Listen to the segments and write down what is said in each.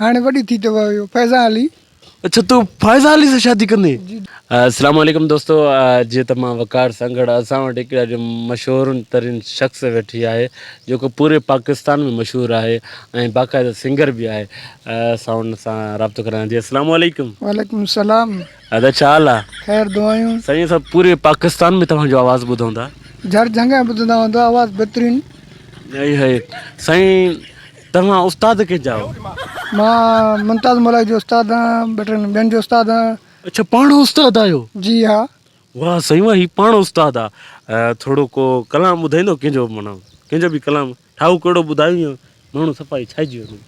هاڻي وڏي ٿي ته ويو فيضان علي. اڇا تون فائزه علي سان شادي ڪندين. اسلام عليڪم دوستو جيئن ته مان وقار سانگهڙ اسان وٽ هڪ ڏاڍي مشهور ترين شخص ويٺي آهي جيڪو پوري پاڪستان ۾ مشهور آهي ۽ باقاعده سنگر به آهي اسان ان سان رابطو ڪرايان جي اسلام عليڪم. وعليڪم السلام. ادا ڇا حال آ. خير دعايون. سائين اسان پوري پاڪستان ۾ توهان جو آواز ٻڌون ٿا. جھر جھنگ ۾ ٻڌندا هوندو آواز بھترين. هي هي سائين توهان استاد ڪنهن جا آهيو؟ مان ممتاز مولائي جو استاد آهيان، ٻه ٽن ٻين جو استاد آهيان. اڇا پاڻ استاد آهيو؟ جي ها. واه سائين واه هي پاڻ استاد آ. ٿورو ڪو ڪلام ٻڌائيندو ڪنهن جو معنيٰ ڪنهن جو به ڪلام ٺاهو ڪهڙو ٻڌايون يا ماڻهو صفا ئي ڇائجي وڃن.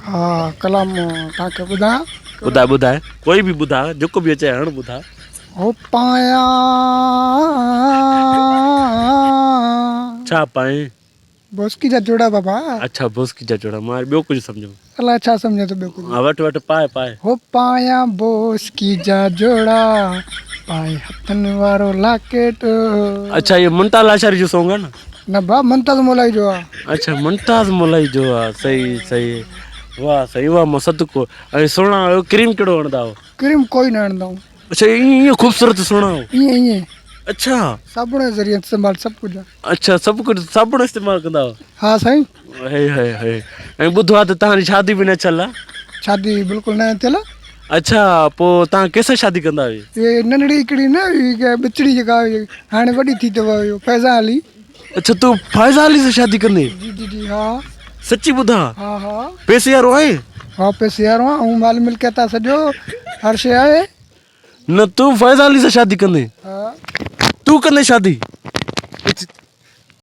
ها ڪلام توهان کي ٻڌايان. ٻڌاء ٻڌاء ڪوئي به ٻڌاء جيڪو به اچي هڻ ٻڌاء. هو پايان. ڇا پائين؟ بوسڪي جا جوڙا بابا. اڇا بوسڪي جا جوڙا مان ٻيو ڪجهه سمجهيم. الاء ڇا سمجهين ٿو ٻيو ڪجهه. ها وٺ وٺ پاء پاء. هو پايان بوسڪي جا جوڙا پائي هٿن وارو لاڪيٽ. اڇا اهو ممتاز لاشاري جو سونگ آ نه. نه ڀاء ممتاز مولائي جو آ. اڇا ممتاز مولائي جو آ صحيح صحيح واه سائين واه مان صدقو ۽ سهڻا آهيو ڪريم ڪهڙو هڻندا آهيو. ڪريم ڪوئي نه هڻندا آهيون. اڇا ائين ائين خوبصورت سهڻا آهيو. ائين ائين. اڇا. صابڻ جي ذريعي استعمال سڀ ڪجهه. اڇا سڀ ڪجهه صابڻ استعمال ڪندا آهيو. ها سائين. هي هي هي ۽ ٻڌو آهي ته توهان جي شادي به نه ٿيل آهي. شادي بلڪل نه ٿيل. اڇا پوء توهان ڪنهن سان شادي ڪندا آهيو. هي ننڍڙي هڪڙي نه هئي ٻچڙي جيڪا هئي هاڻي وڏي ٿي ته ويو فيضان علي. اڇا تون فيضان علي سان شادي ڪندين. جي جي جي ها. سچي ٻڌاء. ها ها. پئسي وارو آهين. ها پئسي وارو آهيان ۽ مال ملڪيت آهي سڄو هر شيء آهي. نه تون فيضان علي سان شادي ڪندين. ها. تون ڪندين شادي.